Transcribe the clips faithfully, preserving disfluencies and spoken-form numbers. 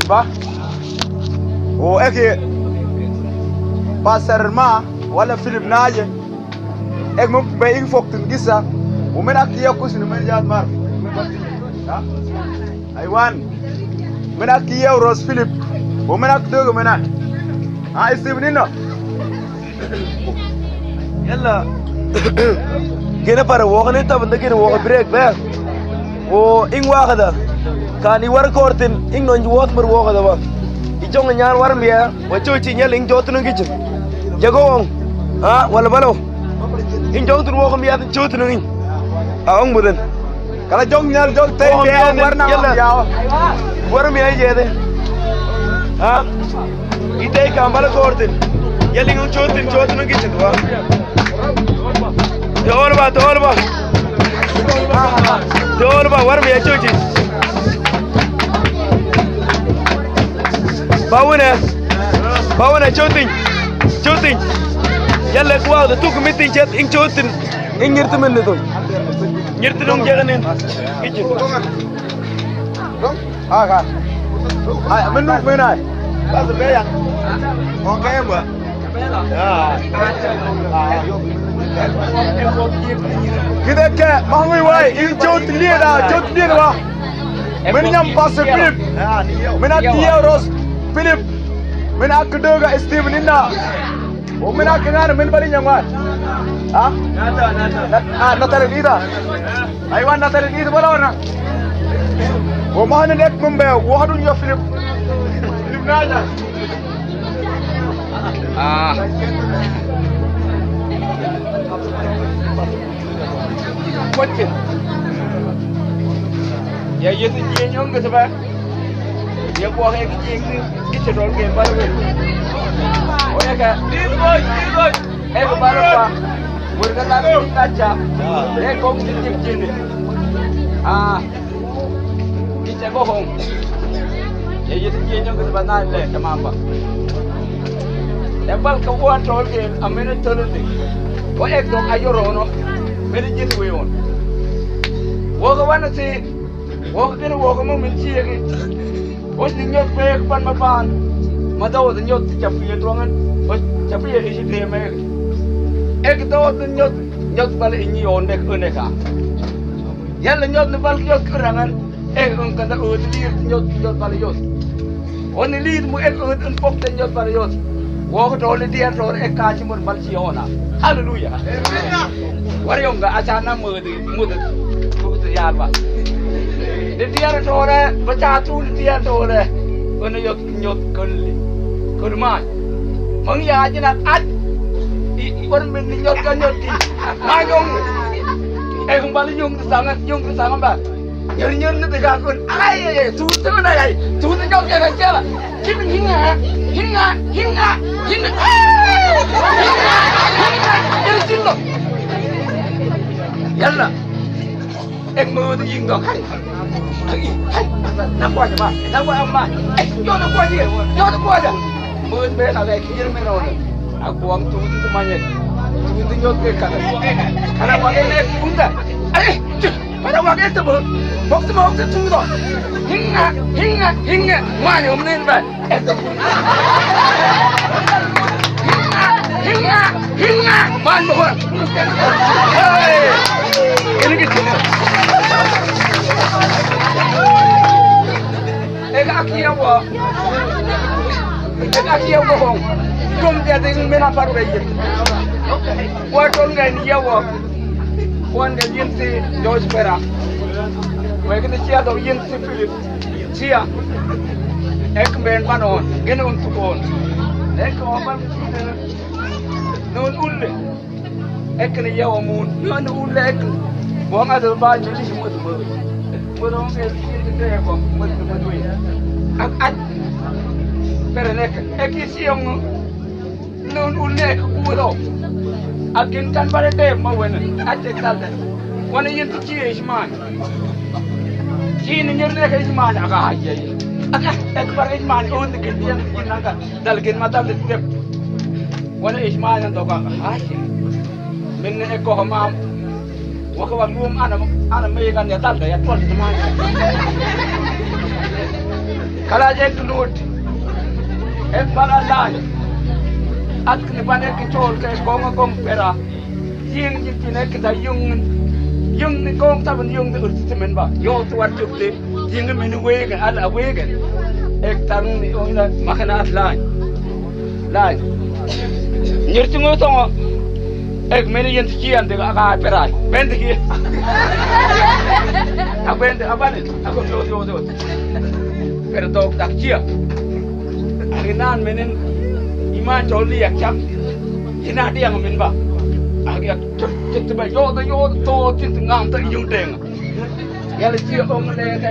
Ba. O eke Pastor Ma wala Philip Naye. Ek mumkin be ik foktin gisa. Umen ak tiya kusin umen jat mar. Ha? Aywan. Umen ak tiya Rose Philip. Umen ak dogo mena. Ha, Stephen ino. Yalla. Gene para wokane tabanda gene woka break be. O ing wakada. Kani war kortin ing non wot mar wokada ba. Ijong nyan war mia. Wa chochi nyal ing jotun ngi jin. Jago ong. Ha, wala balo. Ing jotun wokam ya chochi ngi. A ong buden. Kala jong nyal jong te wokam ya, warna ya. War mi ay jede. Ha? Ite kam bala kortin. Yali ngi chotin chotin ngi chin wa. Te ol ba, te ol ba. Te ol ba, war mi ay chochi. Bawuna. Bawuna chotin. Chotin. Yalla kuwa da tuk mitin chet in chotin. In ngirti min nidun. Ngirti nung jaganin. Ijin. Ah, ka. Ay, min nuk min ay. Bas beya. Okay, ba. Ya. Kide ke, mahwi wai, in jot lieda, jot lieda wa. Min nyam Pastor Philip. Min ak tiya Rose Philip. Min ak doga Stephen ina. O min ak ngana min bali nyam wa. Ha? Nata, nata. Nat-, ah, nata lieda. Aywan nata lieda bala wana. O mahana nek mumbe, wahadun ya Philip. Philip Naye. Ah. Kwache. Ya yeti jieñ yong ke saba. Ya kwa ke jieñ ni. Kiche dol ke ba. Oya ka. Eko bala pa. Wurga la ni tacha. Eko ngi jieñ jieñ ni. Ah. Iche bohong. Ye yeti jieñ yong ke saba na le tamamba. E bal ka wan tol ke amene tolende. Wa ek dong ayoro no. Mene jieñ we on. Woga wana si. Woga kene woga mo min si yegi. Os ni nyot pe ek pan ma pan. Ma dawo de nyot ti chapu ye tuangan. Os chapu ye isi te me. Ek dawo de nyot, nyot bala inyi on dek une ka. Yalla nyot ni bal nyot kurangan. Ek un kanda ut liir nyot, nyot bala yot. Oni liir mu ek ut un pok te nyot bala yot. Wok to ni diar to ek kachi mun bal si ona. Hallelujah. Wari yonga acha na mudi, mudi. Tukutu yar ba. Ni diar to re, bacha tu ni diar to re. Oni yot nyot kali. Kali mai. Mang ya jina at. I, i, wari min nyot kan nyot ki. Ma yong. Ek bala yong sangat, yong sangat ba. Nyeri nyeri ni bega kun. Ay, ay, ay, tutu na ay. Tutu jauh ya kecil. Kin hinga, hinga, hinga, hinga. Ay! Hinga, hinga. Nyeri jillo. Yalla. Ek mo di ying dong. Hay. Hay. Hay. Na kwa ma. Na kwa ma. Eh, yo na kwa ye. Yo na kwa ya. Mo be na le kir me no. Aku ang tutu manye. Tutu nyot ke kana. Kana wa ke ne kunda. Ay. Para wa ke tabo. Bok tabo ke tudo. Hinga, hinga, hinga. Mani om nin ba. Hinga, hinga, hinga. Man mo. Hey. Ini gitu. Ega kia wa. Ega kia wa hong. Kom dia ding mena paru gai. Wa tol ngai ni ya wa. Wan ga yin si George Pera. Wek ni sia do yin si Philip. Sia. Ek men panon. Gen un tukon. Ek oman. Nun ulle. Ek ni yawa mun. Nun ulle ek. Wang ada ba ni si mut mut. Mut on ke si te ko mut mut wi. Ak ak. Pera nek. Ek si yong. Nun un nek ulo. Akin kan bare de ma wena. Ate kalda. Wana yin ti chi ejman. Chi ni nyer nek ejman aga haye. Aga ek bare ejman un kin diyan kin nanga. Dal kin ma dal de. Wana ejman an doga haye. Min ne ko ma. Waka wa luom ana, ana me kan ya tal da ya tuan di man. Kala je kunut. E para lai. At kini bane ki chol ke gong gong pera. Ying ying kine kita yung, yung ni gong taban yung ni urti temen ba. Yo tuan chukti. Ying meni wegen, ala wegen. Ek tang ni ong na makana at lain. Lain. Nyir tungo tongo. Ek meni yen tiki ande aga perai. Bende ki. Abende, abane. Ako yo, yo, yo. Pero dog tak chia. Aginan menen iman choli ya cham. Ina dia men ba. Agi ya chut, chut ba yo, yo, to, chut ngam ta yung deng. Yala chia ong lek.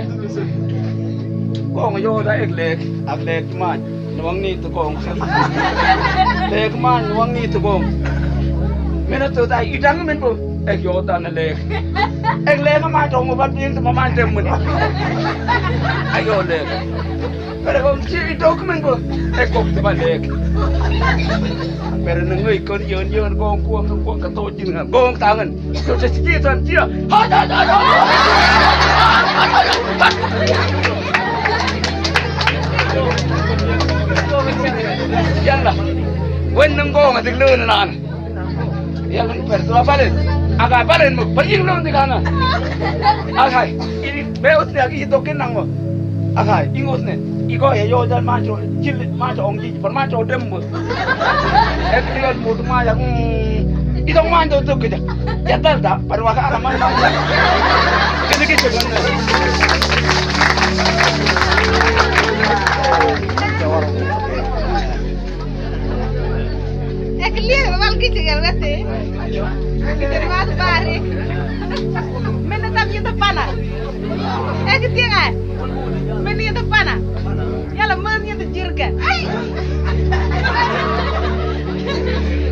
Kong yo da ek lek, ak lek man. Nuang ni tu kong. Lek man, nuang ni tu kong. Mena tu da idang men bu. Ek yo da na lek. Ek lek ma tong mo bat bing tu ma man tem men. Ayo lek. Pero kong chi idok men bu. Ek kong tu ba lek. Pero nang ngai kon yon yon kong kuang kong ka to jin ngan. Kong tangan. Yalla. Wen nang gong adik lun nan. Yalla, per tu apalen. Aga apalen mo. Paging lun di kana. Agai. Ini be utne agi dokin nang mo. Agai. Ingus ne. Igo ya yo dan macho. Chil macho ong ji. Par macho dem mo. Ek lion mo tuma ya. Idong man do tu kida. Ya tal da. Par waka ara man man. Kini kini kini. Ek lion mal kini kini. Kini mas bari. Mena tam yenta pana. Ek tiang ai. Mena yenta pana. Yala man yenta jirga. Ai.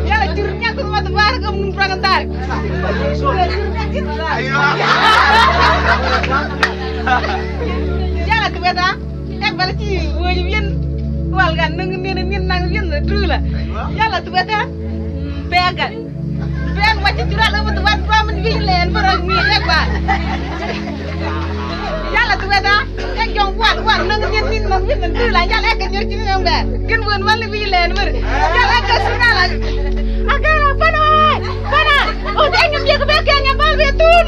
Yala jirga tu mata bar ko mun prangan tar. Yala jirga jirga. Ayo. Yala tu beta. Ek bala chi wo bien. Wal gan nung nien nien nang bien dula. Yala tu beta. Began. Ben wachi jural umu tu wan wan wilen barang ni ek ba. Yala tu beta. Ek jong wan wan nang nyen nin nang win nang tu la yala ek jor chin nang ba. Ken wan wan wilen bar. Yala ek sunala. Aga pana. Pana. O de ngam ye ke be ke ngam bal be tun.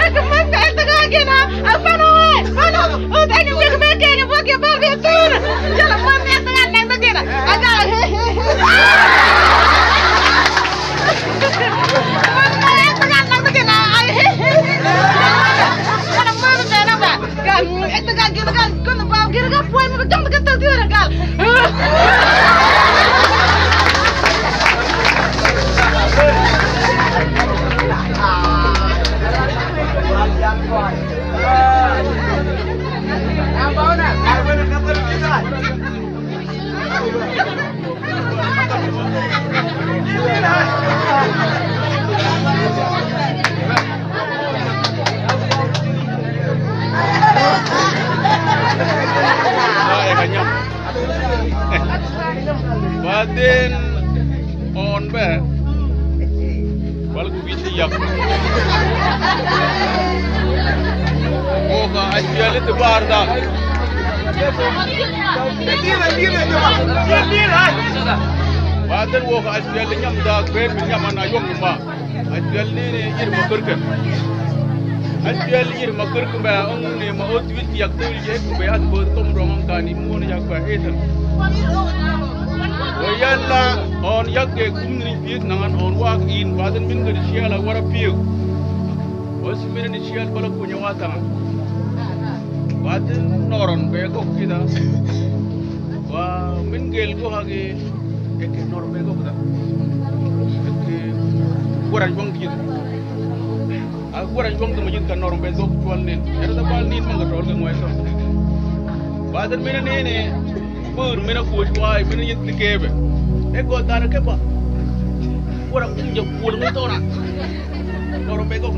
Ek man be ek taga gena. Pana. Pana. O de ngam ye ke be ke ngam bal be tun. Yala man ek taga nang taga gena. Aga. Baden on be. Bal ku giti yak. Woka aspiyali te bar da. Baden woka aspiyali nyam da, be nyam ana yong ma. Aspiyali ni ir ma kurken. Aspiyali ir ma kurken ba, ong ni ma ot wit yak tul ye ku be at bo tom rong kani mun yak ba eten. Wa yalla on yak ke kum ni piik nangan on wak in baden min ke siala wara piik. Wa si min ni sial bala kunya watang. Baden noron be kok kita. Wa min gel ko hage. Eke nor be gok da. Eke gora jong di jit. A gora jong di ma jit ka nor be gok tual nin. Era da bal nin ma ga tol ga ngwai so. Bader mena nene. Bur mena ko wai mena jit kebe. Eko tara keba. Gora kunja pul ngi tora. Nor be gok.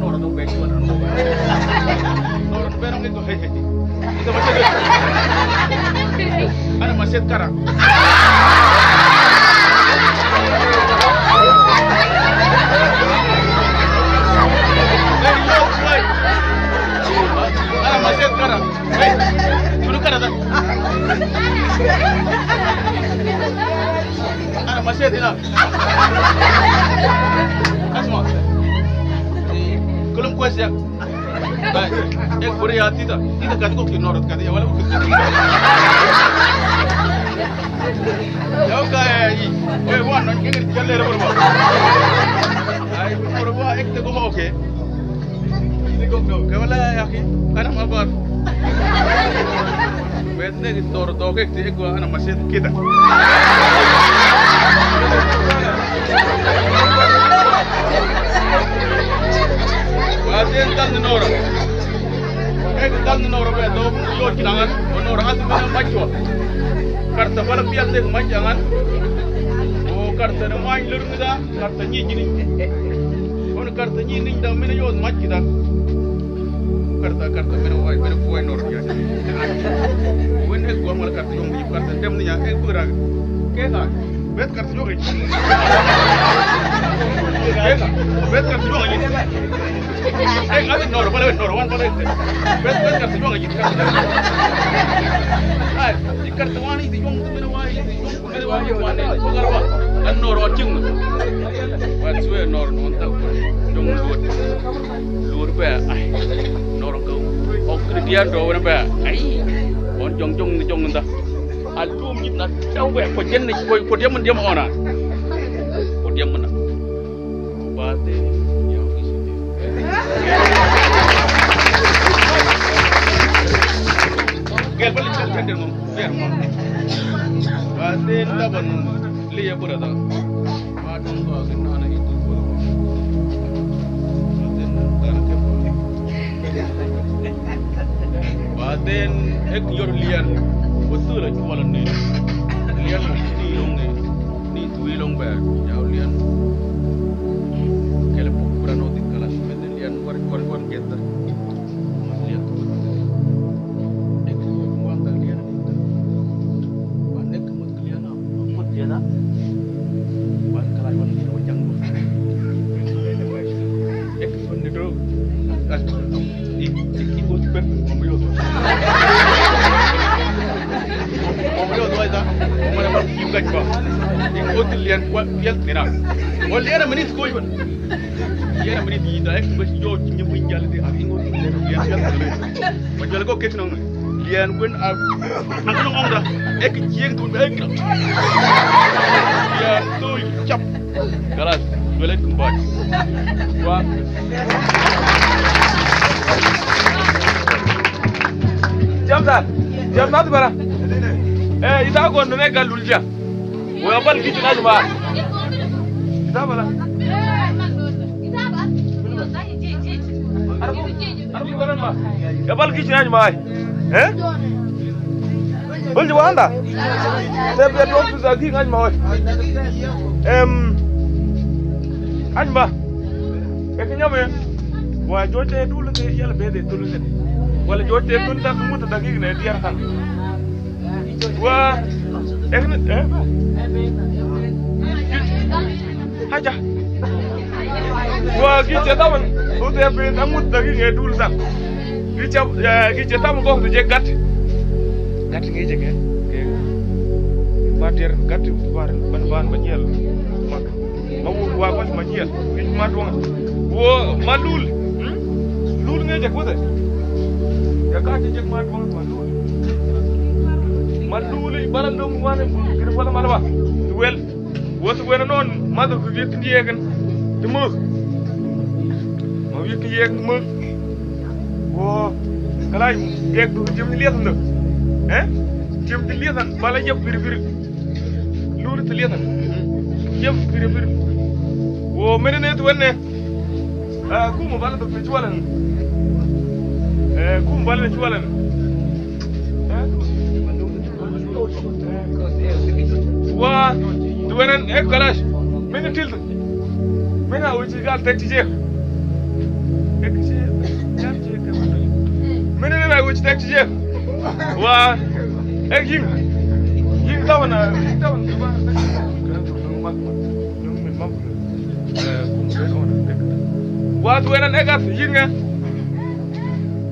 nora do be, nora do be. Nora do be, nora do be. Hey, hey, hey. Ita macet. Ana macet kara. Hey, yo, hey. Ana macet kara. Hey, dulu kara da. Ana macet ina. Asma. Kulum kues ya. Ay, eh, kore ya tita. Tita kat ko ki norot kat ya wala ko ki. Ya ka ya yi. Oy, wan, no, ngir jalle re borba. Ay, borba, ek te ko oke. Ini ko no, ka wala ya ki. Kana ma bar. Wet ne ki tor to ke ti ko ana macet kita. Wa den dal nora. Ek dal nora be do yo kinangan, nora atu mena macho. Karta bala pial de majangan. O karta na main lurmida, karta ni jini. On karta ni ni da mena yo machida. Karta, karta mena wai, mena wai nora ya. Wen ek gua mala karta yo mi karta dem ni ya ek pura. Ke ha. Bet karta yo. Ke ha. Bet karta yo. Ay, ay, no, no, no, no, no, no. Ves, ves, karta yuang aja, karta. Ay, i karta wani, i yuang, mira wani, i yuang, mira wani, wani. Bukan apa? Kan noro cing. Wan sue noro nonta. Jong luar. Luar be, ay. Noro kau. Ok, dia do, wan be. Ay. On jong, jong, jong nonta. Alum jit na. Jauh be, ko jen ni, ko, ko diam, diam ona. Ko diam na. Bate, ya, isi. Gel balik cek cek ngom, biar ngom. Bate, nda ban, liya pura da. Bate, nda na itu pura. Bate, nda ke pura. Baden ek yor lian, betul la jualan ni. Lian mo ni long ni, ni tui long ba, jauh lian. Kele pura no di kalas, bete lian war, war, war, geta. Lian tu. Ek yor kuang ta lian ni. Ba nek mo Lian, ah, mut dia dah. Balik ke lawan dia, wajang. Eh, ini tu. Ah, i, i, i, ikut ber, ngomong yo tu. Ngomong yo tu aja. Ngomong apa? Ikut ber. Ikut lian kuat, lian ni na. Oh, lian mana ni sekolah pun. Lian mana ni dah, eh, bas yo, nyemuin jalan dia, ah, ikut lian, lian, lian. Majal ko kek nong. Lian wen a, a nong ong da. Ek jieng tu ek. Lian tu cap. Kalas, duele kembali. Wa. Jam sa. Jam sa tu bara. Eh, ita ko nune galul ja. Wa bal kici na juma. Ita bala. Arbu, arbu baran ma. Ya bal kici na juma. Eh? Bal juma anda. Te be to tu sa ki na juma. Em. Anba. E kinyame. Wa jote dulu te yal be de dulu te. Wala jote dulu ta muta dagi ne diar kan. Wa, eh, eh? Haja. Wa, giche taman, ute bin, angut dagi nge dul ta. Giche, eh, giche taman gok tu je gat. Gat nge je ke, ke. Mater gat bar, ban, ban, ban, yel. Mak. Ma wu wa kwas ma jiel. Wi ma duang. Wo ma lul. Hmm? Lul nge jek wute. Ya ka jek ma duang ma lul. Ma luli bala dum wane kiri wala mala ba. Well, watu wena non madu ku yek ndi yek. Tumu. Ma yek yek mu. Wo. Kala yek du jim liatan do. Eh? Jim liatan bala yek biri biri. Luli liatan. Yek biri biri. Wo mene ne tu wene. Eh, kuma bala du chualan. Eh, kuma bala chualan. Wa, duwenan ek kalash. Mene tiltu. Mene awuchi gal tekti je. Ek je. Mene mene awuchi tekti je. Wa, ek yin. Yin tawana, yin tawana. Wa duwenan ek at yin nga.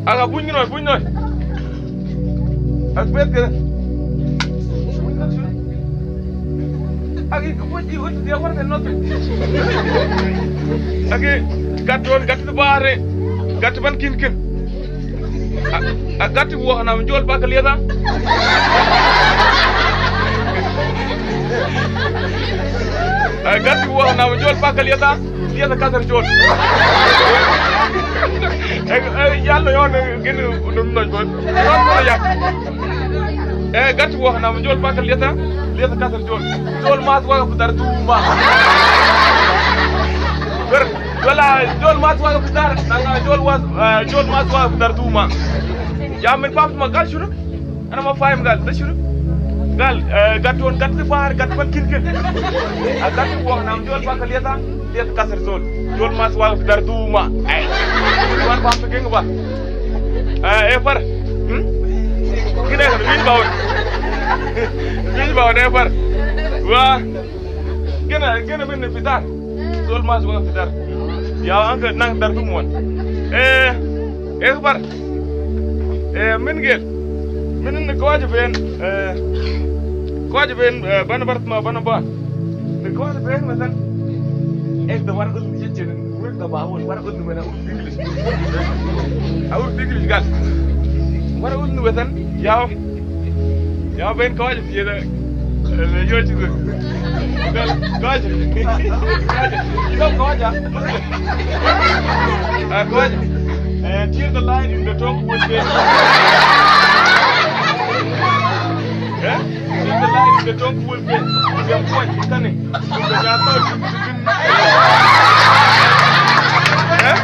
Aga buñu noy, buñu noy. Ak bet kene. Agi, agi, gat on, gat bare, gat ban kin kin. A, a gat wo na jol ba ka lieta. A gat wo na jol ba ka lieta. Lieta kasar jol. Eh, eh, yallo yon, eh, gini, num, num, num, num, ya. Eh, gat wo na jol ba ka lieta, lieta kasar jol. Jol mas wa ka putar duma. Ber, wala, jol mas wa ka putar, nanga jol was, eh, jol mas wa ka putar duma. Ya, min pam ma gal shunu. Ana ma fahim gal, da shunu. Gal, eh, gat on, gat di bahar, gat ban kin kin. A gat wo na jol ba ka lieta, lieta kasar jol. Jol mas wa ka putar duma. Ay. Wan pam ma geng ba. Eh, eh, par. Hmm? Gini kan, bin baun. Bin baun, eh, par. Wa. Gini, gini bin putar. Jol mas wa ka putar. Ya, angka nang dar dum wan. Eh, eh, par. Eh, min gel. Min ni kawaja ben, eh, kawaja ben, eh, bana bar ma, bana ba. Ni kawaja ben, matan. Eh, da war ul ni jeje, ul da ba, ul war ul ni mena, ul English. A ul English gal. War ul ni matan, ya. Ya, ben kawaja, tiene, eh, yo, chico. Ben, kawaja. Kawaja. Kawaja. Ah, kawaja. Eh, tear the line in the tongue with the, eh? Tear the line in the tongue with the, we are quite cunning. Eh?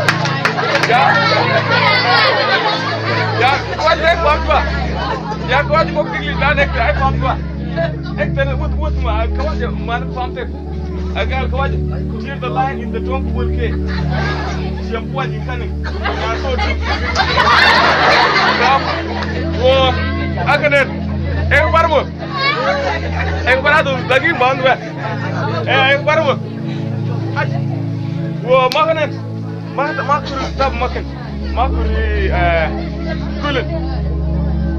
Ya. Ya, kawaja, eh, pam ba. Ya, kawaja, ko kili dan ek, eh, pam ba. Ek tene wut, wut ma, kawaja, man pam te. Agal kawaja, tear the line in the tongue will ke. Siam puan in kani. Ya, so di. Ya. Wo, akanen. Ek bar mo. Ek bar adu, dagi man ba. Eh, ek bar mo. Wo, makanen. Ma, makuri tab makan. Makuri, eh, kulun.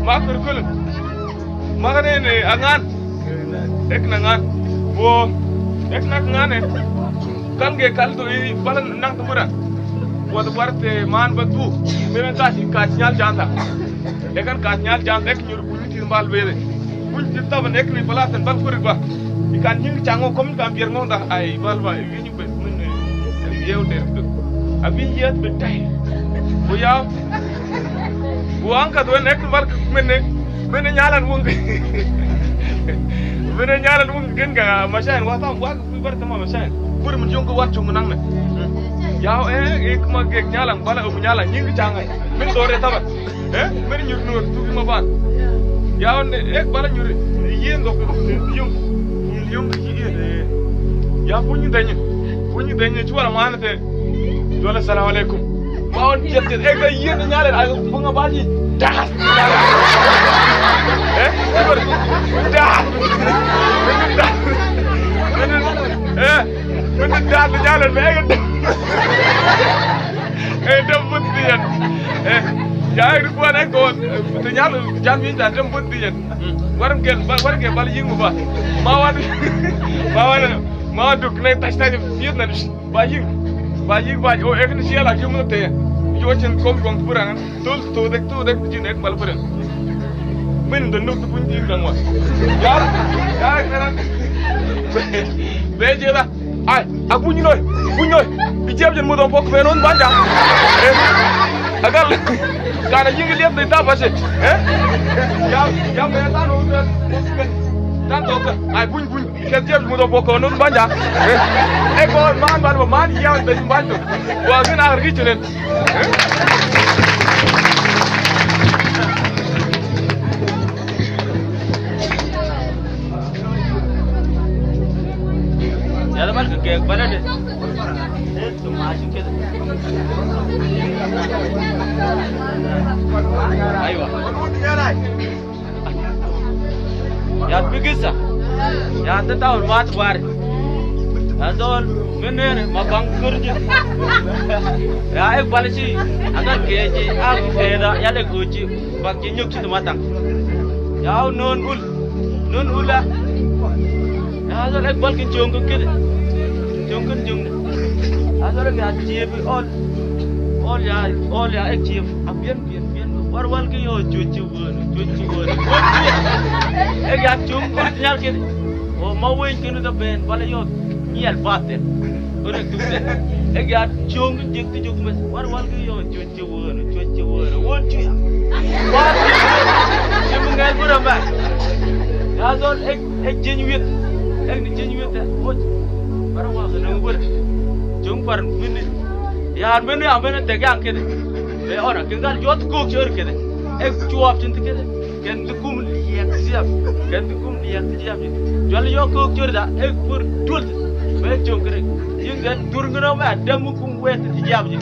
Makuri kulun. Makane ne angan. Ek na ngan. Wo. Ek na ngan e. Kan ge kal do i balan nang tumuran. Wo do parte man ba du. Mena kasi kasi nyal janta. Ekan kasi nyal janta ek nyur buñu ti bal bele. Buñu ti taban ek ni balasan bal kuri ba. Ikan nying chango kom kan biar ngonda ai bal ba. Bes, men, eh, yeu der tu. Abin yet betai. Bu ya. Bu angka tu nek bal men ne. Men ne nyalan wung. Men ne nyalan wung gen ga masain wa tam wa ku bar tam masain. Bur mun yong ko wan chung nang ne. Ya, eh, eh, kuma ge nyalan bala u nyalan nying changai. Men dore tabat. Eh, meri nyur nur tu ma ban. Ya on ek bala nyur yen do yung yung yen. Ya bunyi danyi. Bunyi danyi chuwa mana te. Dola salam alaikum. Ma on jet jet ek da yen nyale ay bunga baji. Das. Eh? Das. Eh, men das nyale me ek. Eh, dem bun diyan. Eh, ya, ri kuan ay ko, te nyal, jan mi da dem bun diyan. Waram gel, ba, waram gel bal ying ba. Ma wan, ma wan, ma wan duk ne tas tas fiet na ba ying. Ba ying ba, o ek ni siya la yum te. Yo chen kom kom purangan. Tul tu dek tu dek jin ek bal puran. Min da nuk tu punyi tin nang wa. Ya, ya, ya. Be je da. Ai, ak punyi noi, punyi noi. I jeb jen mo don pok be non banja. Eh. Agal. Kana yingi liep de ta pase. Eh? Ya, ya me ta no. Ta to ka. Ai, punyi, punyi. Ke jeb mo don pok non banja. Eh. Eh, ko man, man, man, ya de banja. Wa gin ar gi chenen. Aywa. Ya bigisa. Ya tata un mat war. Azol menene mabang kurji. Ya ek balachi. Agar keji aku keda ya le kuji. Bang ji nyuk situ matang. Ya non ul. Non ula. Ya azol ek bal kin chong kede. Chong kin chong. Azol ya jiebi ol. Ol ya, ol ya ek jieb. Abian. Bien, bien. War wal ki yo chuchi won, chuchi won. Egi at chung kun nyal kede. O ma wen kenu da ben bala yo. Nyal baten. Ore tu de. Egi at chung jik tu juk mes. War wal ki yo chuchi won, chuchi won. Won chu ya. War. Simu ngal bura ba. Ya zol ek, ek jin wit. Ek ni jin wit. Won. Bara wa na bura. Chung par mini. Ya mini amene de gan kede. Be ona, ken gal jot kok chor kede. Ek chuap chinti kede. Ken dukum liek siap. Ken dukum liek siap. Jol yo kok chor da, ek pur dul. Be chom kede. Yin ken dur ngino me, dem kum wet siap ji.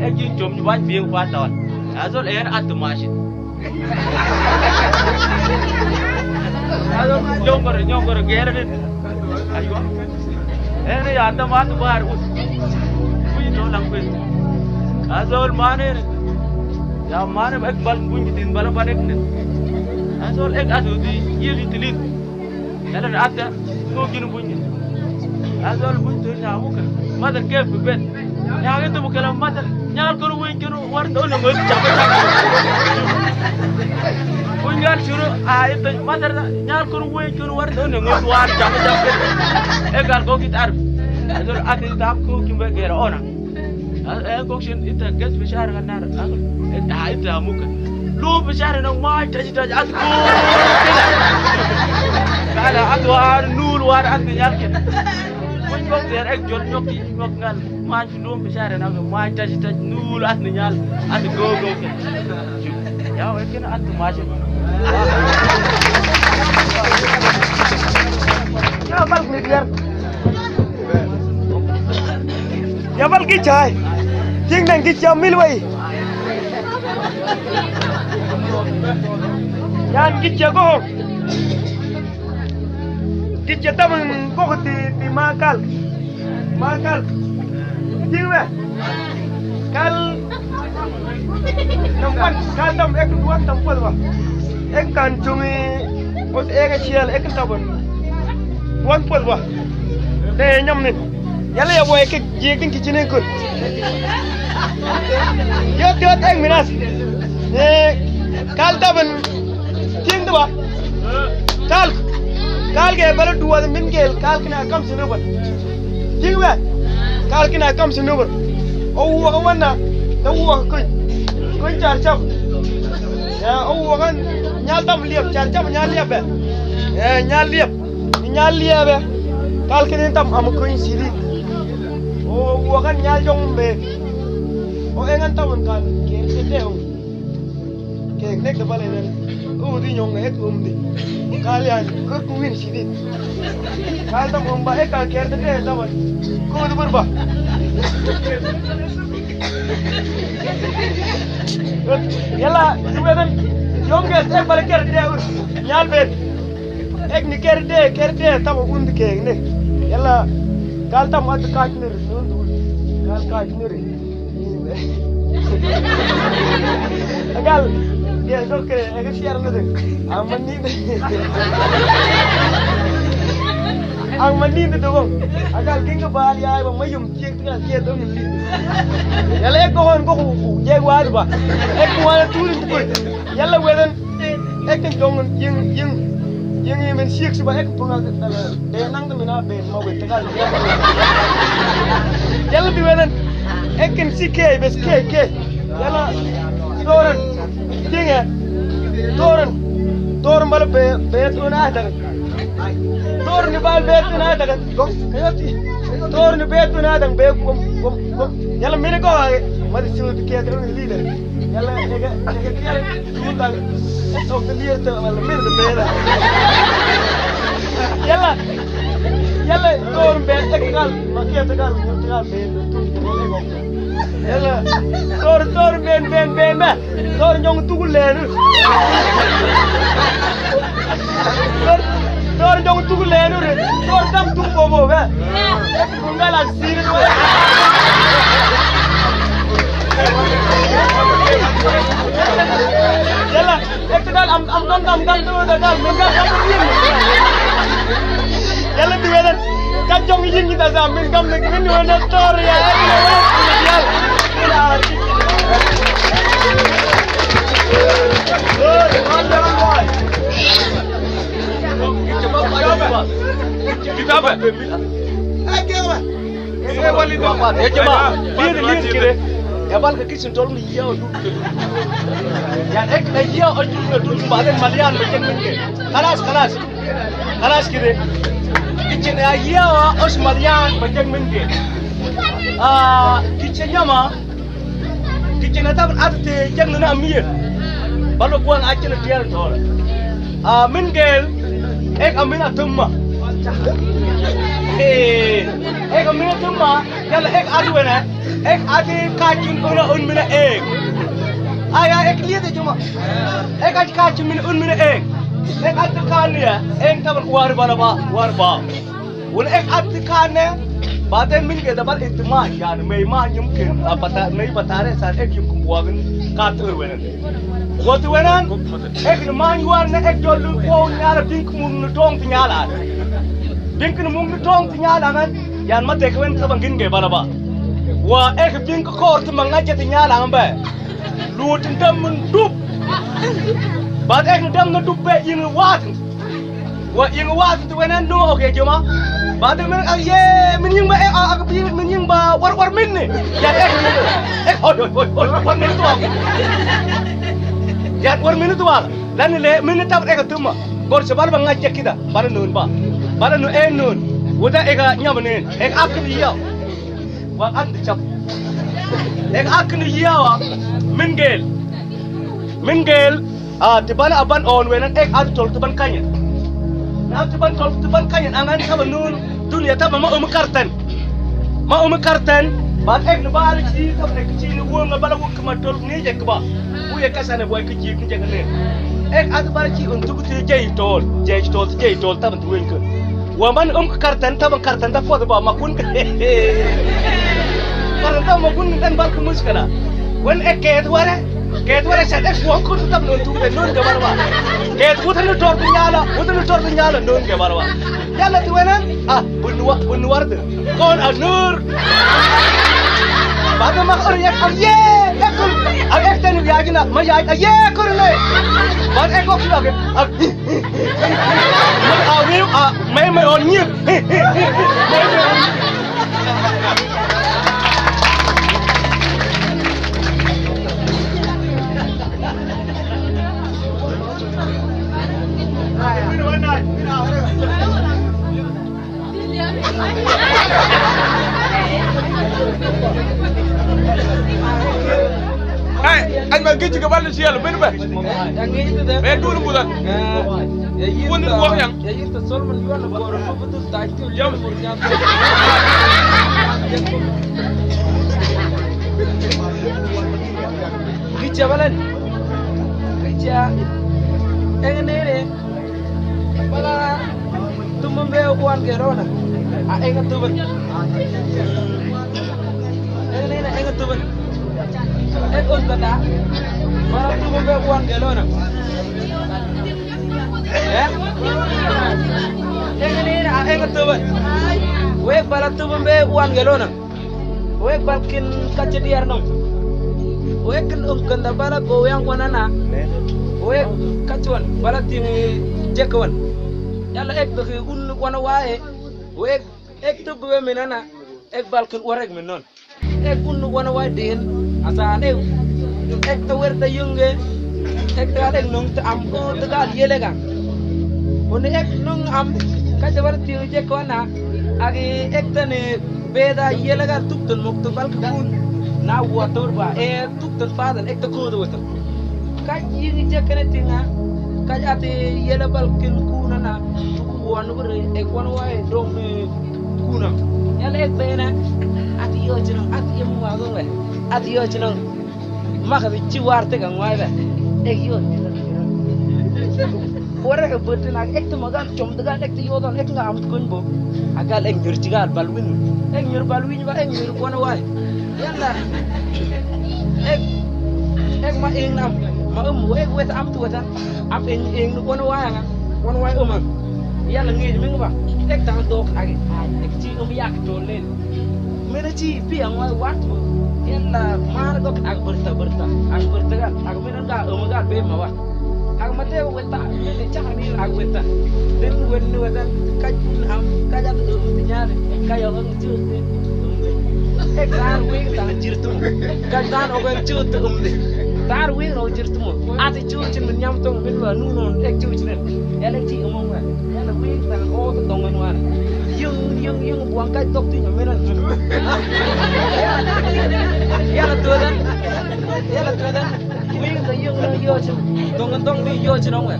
Ek yin chom ni ban bieng pa tawan. Azol en at mashi. Azol nyongor, nyongor, gere din. Aywa. Ene ya anda matu bar us. Kuyi to lang kuyi. Azol mane ne. Ya mane ek bal bunyi tin bala panek ne. Azol ek adu di yeli tilin. Yala ata ko ginu bunyi. Azol bunyi to ya muka. Mother care for bed. Ya gitu buka la mother. Nyal kuru win kuru. War do ne ngot chapa chapa. Kungal churu a ita matar nyal kuru we churu war do ne ngot war chapa chapa. E gal go kit ar. Azol ati tap ku kimbe gera ona. E go shin ita gas bishar ganar. E ita muka. Lu bishar na ma taji taji at ku. Kala at war nul war at nyal kin. Kun go der ek jol nyok nyok ngal. Ma Lum bishara na ma taji taji nul at ni nyal at go go ke. Ya we kena at ma shi. Ya bal ni biar. Ya bal gichai. Ting nang gicha milway. Yan gicha go. Gicha taman go ti ti makal. Makal. Jiwe. Kal. Tampan, kal tam ek duan tampal ba. Ek kan cumi. Ot ek sial ek taban. Duan pal ba. Te nyam ni. Yala ya boy ek jik din kichine kun. Yot yot ek minas. Eh, kal taban. Ting dua. Kal, kal ke bala duwa min ke kal kina kam sinu ban. Ting we. Kal kina kam sinu ban. O wa ka wana. Ta wa ka kun. Kun char chap. Ya o wa kan nyal tam liap char chap nyal liap be. Eh, nyal liap. Nyal liap be. Kal kina tam am kun siri. O wa kan nyal jong be. O engan tam kan ke te o. Ke nek da bale nen. U di nyong ek um di. Kal yan ko ku win si di. Kal tam um ba ek kal ker de de da ba. Ko du bur ba. Yala, du eden. Nyong ke ek bale ker de u. Nyal bet. Ek ni ker de, ker de tam um di ke ne. Yala. Kal tam at ka ni. Kal ka ni. Agal, dia doke, ega siar na de. Amani de. Amani de dogo. Agal kinga bali ay ba mayum kiek tiga kiek dong li. Yala ek gohon go ku je wad ba. Ek wala turin ku. Yala wedan. Ekin jong ying, ying, ying, ying min sik siba ek punga, eh, de nang de mina be ma wet tegal. Yala di wedan. Ekin sik ke, bes ke, ke. Yala. Toran. Ying ya. Toran. Toran bala be, be tu na dagan. Toran ni bala be tu na dagan. Gom, kayoti. Toran ni be tu na dagan, be gom, gom, gom. Yala mina ko age. Madi siwa tu ke, tu leader. Yala, ega, ega, ega. Yala, yala, toor ben, ek gal, ma ke te gal, te gal ben, yala, toor, toor ben, ben, ben, ben, toor nyong tugul lenu. Toor, toor nyong tugul lenu, toor tam tugul bobo, be. Ek gal, Yala, ek gal, am, am, gam, gam, gam, tu, da, gam, gam, gam, gam, gam. Yala, tu, yala. Kan jong yin kita sa, min gam, min, min, wana tor, ya, ya, ya. Good, one, one, one. Kita apa? Eh, jama, lin, lin kide. Ya bal ka kisin tol ni ya o duk. Ya ek na ya o duk na duk, baden malian ba jeng min ke. Kalas, kalas. Kalas kide. Kisin ya ya o os malian ba jeng min ke. Ah, kisin jama. Kisin na tab at te jeng na miye. Balo kuan akin tiar tol. Ah, min gel. Ek amin atumma. Eh, ek amin atumma. Yala ek adu wena. Ek ati kacin una un mina ek. Aya ek liya de juma. Ek ati kacin mina un mina ek. Ek ati kanya. Ek taban war bala ba, war ba. Wala ek ati kanya. Baden min ke dabar itima yani. May ma yumkin. Apata, may batare sa ek yumkin buwagin katur wena. Watu wenan, ek ni man yuan na ek jollu ko nyala bink mung ni tong ti nyala. Bink ni mung ni tong ti nyala man, yan ma tek wen ka bangin ge bala ba. Wa ek bink ko ti manga je ti nyala man ba. Lut ndam mun dup. Ba ek ndam na dup be yin wat. Wa ing wa tu wena no, oke, joma. Ba tu men, ah, ye, min ying ba, eh, ah, ah, bi, min ying ba, war, war min ni. Ya, eh, eh, hoi, hoi, hoi, hoi, war min tu. Ya, war min tu. Lan le, min tab, eh, tuma. Gor sebal ba ngajak kita. Bala nun ba. Bala nun, eh, nun. Uda, eh, nyam nin. Eh, ak ni ya. Wa an di cap. Ek ak ni yawa. Min gel. Min gel. Ah, ti ban aban on wenan ek at tol ti ban kanyan. Na ti ban tol ti ban kanyan angan taba nun. Dunya taba ma um kartan. Ma um kartan. Ba ek ni ba ci taba ek ci ni won na bala wuk ma tol ni jek ba. Wu ye kasane boy ki jik ni jek ne. Ek at ba ci un tugu ti jey tol. Jey tol, jey tol taba tu wen ko. Wa man um kartan, taban kartan ta kuat ba makun. Kartan ta makun dan bal ku muskala. Wen ek ket ware, ket ware sa ek wa kun tam non tu de non de barwa. Ket wutan tor nyala, wutan tor nyala non de barwa. Yala tu wenan, ah, bunwa, bunwar de. Kon anur. Bada mak or yak am ye, ek kun. Ak ek ten ya jina, ma ya, ye kun ne. Bad ek ok lagi. Ak Awiu, ah, may, may on nyir. Ay, ay, ma gëj ga bal na si Yàlla, benn ba. Be dul mu dan. Woni wax yang. Kica balan. Kica. Eng nene. Bala tumbum be wan gelona. A eng tumbum. Eng nene eng tumbum. Eng on kata. Bala tumbum be wan gelona. Eh? Eng nene a eng tumbum. We bala tumbum be wan gelona. Wek bal kin kaca diar nong. Wek kin ungkun da bala go yang wanana. Wek kachuan, bala ting jekawan. Yala ek beki un wana wae. Wek ek tu bue menana. Ek balkin warek menon. Ek un wana wae den. Asa ek. Ek ta wer ta yunge. Ek ta ek nung ta am o ta gal yelegan. Uni ek nung am kaja bala ting jekawana. Agi ek ta ne beda yelegan tuktan muktu balkin un. Na watur ba. E Tuktan fadan ek ta kodo watan. Kaj ying jekene tinga. Kaj ati yela balkin kuna na. Tuku wan bere ek wan wae dong ne kuna. Yala ek bena. Ati yo chinong, ati yem wago we. Ati yo chinong. Maka bi chi warte kang wae be. Ek yo. Ora ke bertin ak ek ta magan chom dagan ek ta yodan ek nga am kun bo. Agal ek nyur chigal balwin. Ek nyur balwin ba ek nyur wana wae. Yala. Ek, ek ma eng nam. Ma um, ek wet am tu wetan. Am eng, eng nu kono waya nga. Kono waya um am. Yala ngi mi ba. Ek tang dok agi. Ek chi um yak to len. Mena chi pi ang waya wat. Yala mar dok ag berta berta. Ag berta kan. Ag mena ga um ga be ma wa. Ag mate weta, mene chahani ag weta. Den wen weta, kaj kun am, kaj at um tinyane, kaj ang chute. Ek dar wing ta jirtum. Kaj dan ogan chute umde. Dar wing ro jirtum. Ati chuchin min nyam tong min wa nunon ek chuchin. Yala chi umong wa. Yala wing ta o ta dongan wan. Yung, yung, yung buang kaj tok ti menan. Yala tuadan. Yala tuadan. Wing ta yung na yo chin. Dong dong mi yo chin ong.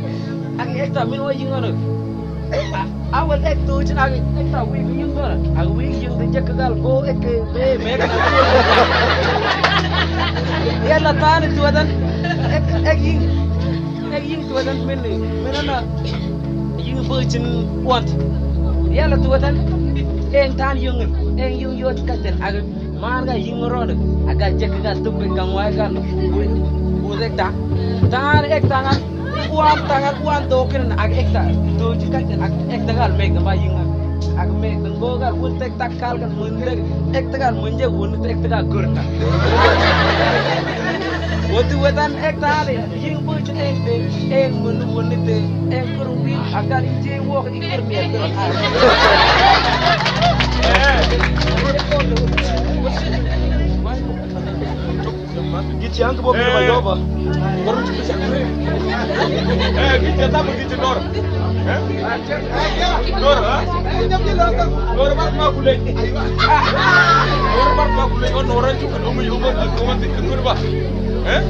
Agi ek ta min wa yung ano. Awal ek tu chin agi ek ta wing yung ano. Agi wing yung de jek gal go ek be me. Yala tani tuadan. Ek ek yung. Ek yung tuadan min ni. Min ana. Yung bu chin want. Yala tuadan. Eng tan yung. Eng yung yo chin kaden agi. Marga ying rod, aga jek ga tupe kang wai gal. Bud ekta. Tan ekta ngan, uan tangan, uan dokin ag ekta. Doji kak ag ekta gal meg ba ying. Ag meg go gal un tek tak kal gal mun tek ekta gal mun je un tek ekta gal gurta. Wati wetan ekta ale. Ying bui chu eng te, eng munu munu te, eng kuru wi, agar ije wok i kuru mi agar. Gichi ang kebo mi ma yoba. Baru chu bisa. Eh, gichi tamu gichi nor. Eh? Nor, ha? Nor bak ma kulej. Nor bak ma kulej. Oh, nor chu kan umi umi umi umi umi ba. Eh?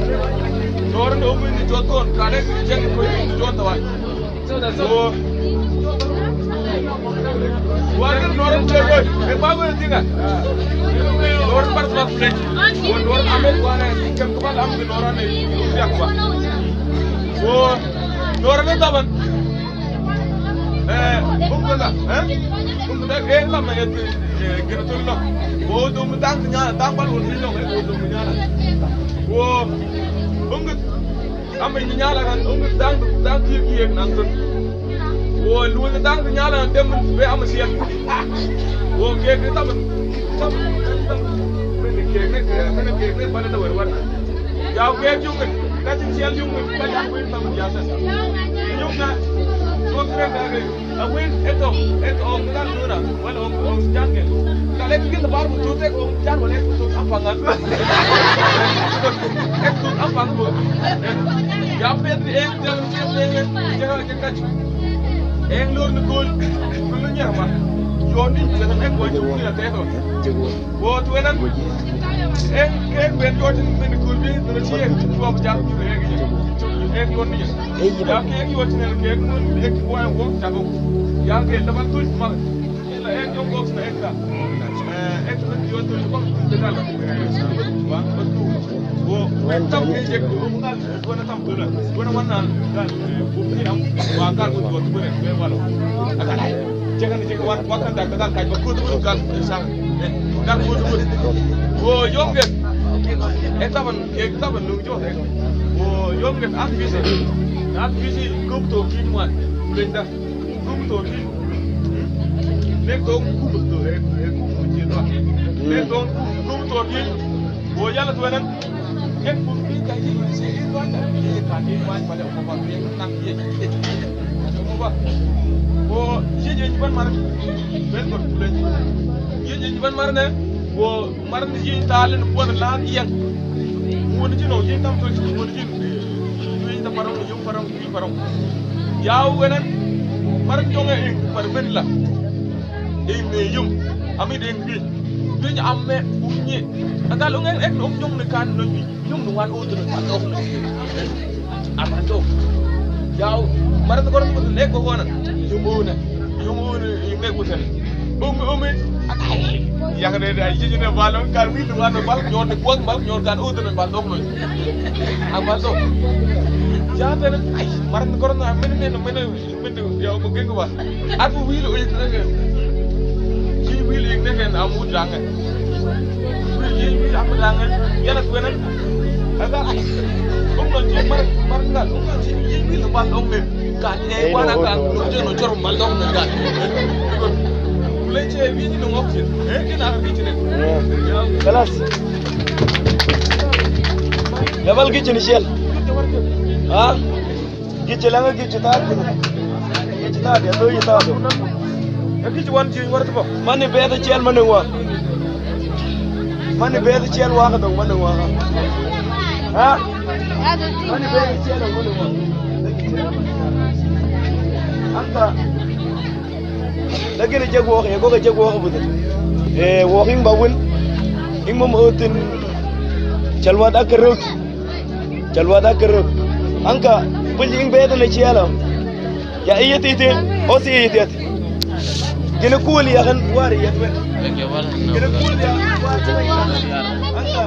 Nor no umi ni jot kon kane jeng ko ni jot wa. Oh. Wa nor no yo. E ba ko tinga. Nor bak ma kulej. Oh, nor amen wa ne kem ko ba am nor ne. Ya ko ba. Oh. Nor ne taban. Eh, bung kala, eh? Bung kala, eh, lama ya tu, eh, kena tu no. Wo tu mu tang nya, tang bal wo ni no, eh, wo tu mu nya la. Wo, bung kala, am ni nya la kan, bung kala tang, tang ki ki ek nang tu. Wo, lu tang nya la kan, dem be am siang. Wo, ke ke tam, tam, tam. Mene ke, mene ke, mene bal da wer wer. Ya, okay, yung, kasi siya yung, kasi ako yung tama siya sa. Yung na, ko kre ka ke, ako yung, eto, eto, ang kan dura, wala ang, ang jungle. Kale ko kita baru tute ko ang jan wala ko tut apangan. Ko tut apangan. Ya, Pedro, eh, jangan siya, eh, jangan, jangan. Eng lor ni gol, gol ni nyama. Yoni, jangan, eh, ko yung ni ateto. Wo tuenan. Eng, eng ben yotin ben kulbi, no chi eng tuam jam ju eng. Eng yoni. Ya ke eng yotin eng ke mun eng wa wo jago. Ya ke taban tuj ma. Eng yong box na eng ka. Eh, eng yotin ko de kala. Wa tu. Wo, tam ke je ko. Gona tam gona. Gona wan na gal, eh, bukti am, wa gal ko to ko ne walo. Aka lai. Jega ni jega wan, wa kan da gal ka ba ko to gal sa. Eh, gal ko to. Wo yonge. E taban, e taban nung jo. Wo yonge at bisi. At bisi kum to kin wan. Lenda. Kum to kin. Ne to kum to, e, e kum to kin. Ne to kum to kin. Wo yala to nan. Ek bukti Wo, yeye ni ban mar, ben ko tulen. Yeye ni ban mar ne, wo, mar ni yeye ta len, wo la yang. Wo ni jino, yeye tam to, wo ni jin, yeye ta parang, yum parang, yum parang. Ya wo nan, mar ni jong e, par ben la. Ing ne yum, ami deng bi. Yum amme, um ni. Agal ung ek, ek, um jong ne kan, no, yum no wan, o, to, wan, o, no. Amanto. Yaw, maran ko ran ko ne ko gona. Yumune, yumune, yume ko sene. Umi, umi. Ay, ya ne da yiji ne balon kan wi lu wan bal nyor ne ko bal nyor kan udu ne bal dok no. Amanto. Ya tene, ay, maran ko ran men men men men ya ko gen ko ba. Aku wi lu yik ne. Ji wi lu yik ne am udu dange. Wi, wi, wi, am dange. Ya na ko ne. Aga, ay. Ung no je mar, mar ngal, ung no je, ye wi lo bal ong ne. Ka, eh, wana ka, no je no jor bal ong ne ka. Kule je wi ni no ngok je. Eh, kina ka kichine. Kalas. Yabal kichine shel. Ha? Gichi langa gichi ta. Gichi ta dia to ita to. Ya gichi wan ji war to. Mani beda chel mani wa. Mani beda chel wa ka dong mani wa. Ha? Mani beda chel mani wa. Anta. Lakin jeg wo ya ko jeg wo buta. Eh, wo hing ba win. Hing mo mo tin. Chalwa da kerut. Chalwa da kerep. Anka, pun jing beta na chiala. Ya iya titi, o si iya titi. Gini kuli ya kan wari ya tuwe. Gini kuli ya kan wari ya tuwe. Anka.